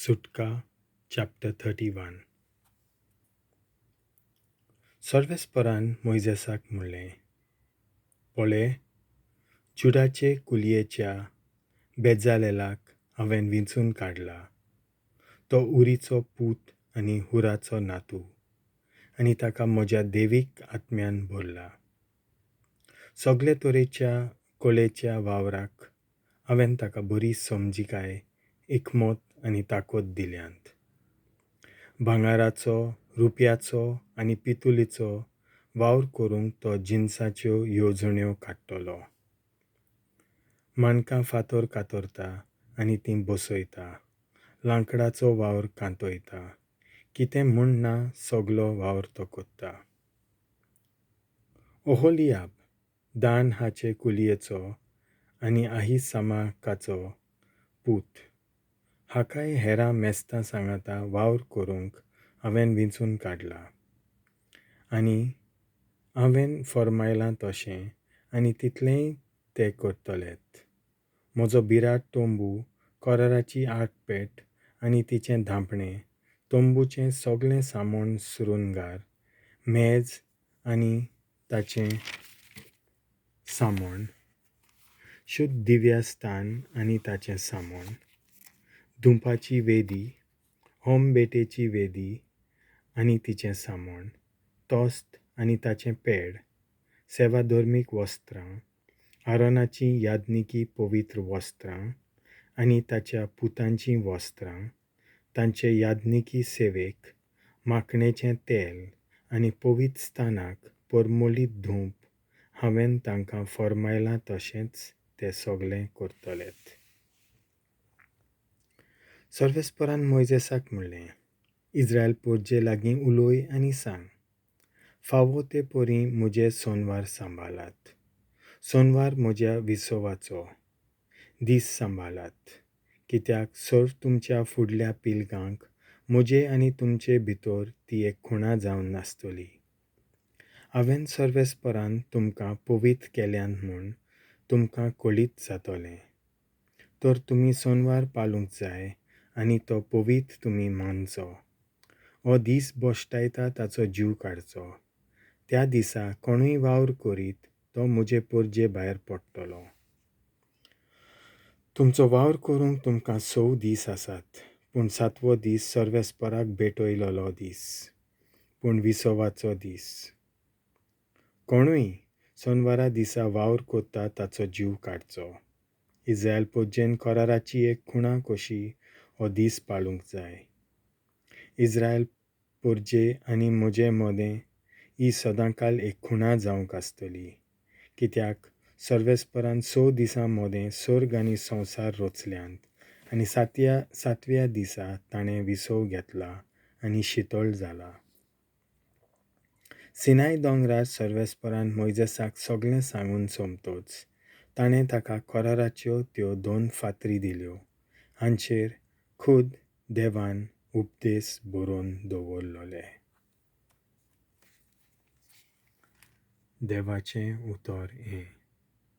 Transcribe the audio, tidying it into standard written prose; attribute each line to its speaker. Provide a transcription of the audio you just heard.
Speaker 1: सुटका चॅप्टर 31. सर्वेस्परान मोयजेसाक म्हणलें, पळे, जुडाचे कुलयेच्या बेजालेलाक हांवें विंचून काडला. तो उरीचो पूत आनी हुराचो नातू आनी ताका म्हज्या देवीक आत्म्यान भरला. सगळे तरेच्या कलेच्या वावराक हांवें ताका बरी समजिकाय, एकमत आनी ताकद दिल्यांत. भांगराचो, रुप्याचो आनी पितुलीचो वावर करूंक तो जिनसाच्यो येवजण्यो काडटलो. माणकां फातर कातरता आनी तीं बसयता, लांकडाचो वावर कांतयता, कितें म्हूण ना सगलो वावर तो करता. ओहोलियाब दान हाचे कुलयेचो आनी आहिसामाकाचो पूत हाकाय हेरां मेस्तां सांगाता वावर करूंक हांवें विंचून काडला आनी हांवें फर्मायलां तशें आनी तितलेंय ते करतलेत. म्हजो बिराड तंबू, कराराची आडपेट आनी तिचें धांपणें, तंबूचें सगलें सामण सुरुंगार, मेज आनी ताचें सामण, शुद्ध दिव्यास्थान आनी ताचें सामण, धुंपाची वेदी, होम बेटेची वेदी आनी तिचें सामण, तोस्त आनी ताचें पेड, सेवाधर्मीक वस्त्रां, आरोनाचीं याज्ञिकी पवित्र वस्त्रां आनी ताच्या पुतांचीं वस्त्रां, तांचे याज्ञिकी सेवेक माखणेचें तेल आनी पवित्र स्थानाक परमळीत धूप हांवें तांकां फर्मायलां तशेंच ते सगलें करतलेत. सर्वेस्परान मोयजेसाक म्हणलें, इज्रायल पोरजे लागीं उलय आनी सांग, फावो ते परी म्हजे सोनवार सांबाळात. सोनवार म्हज्या विसवाचो दीस सांबाळात, कित्याक सर्व तुमच्या फुडल्या पिळग्यांक म्हजे आनी तुमचे भितर ती एक खुणा जावन नासतली. हांवें सर्वेस्परान तुमकां पवित्र केल्यान म्हूण तुमकां कळीत जातलें. तर तुमी सोनवार पाळूंक जाय आनी तो पवित्र तुमी मानचो. हो दीस भश्टायता ताचो जीव काडचो. त्या दिसा कोणूय वावर करीत तो म्हजे परजे भायर पडटलो. तुमचो वावर करूंक तुमकां 6 दीस आसात, पूण सातवो दीस सर्वेस्पराक भेटयलेलो दीस, पूण विसवाचो दीस. कोणूय सोनवारा दिसा वावर करता ताचो जीव काडचो. इज्रायल पोरजेन कराराची एक खुणा कशी हो दीस पाळूंक जाय. इज्रायल पोरजे आनी म्हजे मदें ही सदांकाल एक खुणा जावंक आसतली, कित्याक सर्वेस्परान 6 दिसां मदें सर्ग आनी संवसार रचल्यांत आनी सातव्या दिसा ताणें विसव घेतला आनी शितळ जाला. सिनाय दोंगरार सर्वेस्परान मोयजेसाक सगलें सांगून सोंपतच ताणें ताका कराराच्यो त्यो 2 फातरी दिल्यो, हांचेर खुद देवान उपदेश बरोवन दवरलोले. देवाचें उतर हें.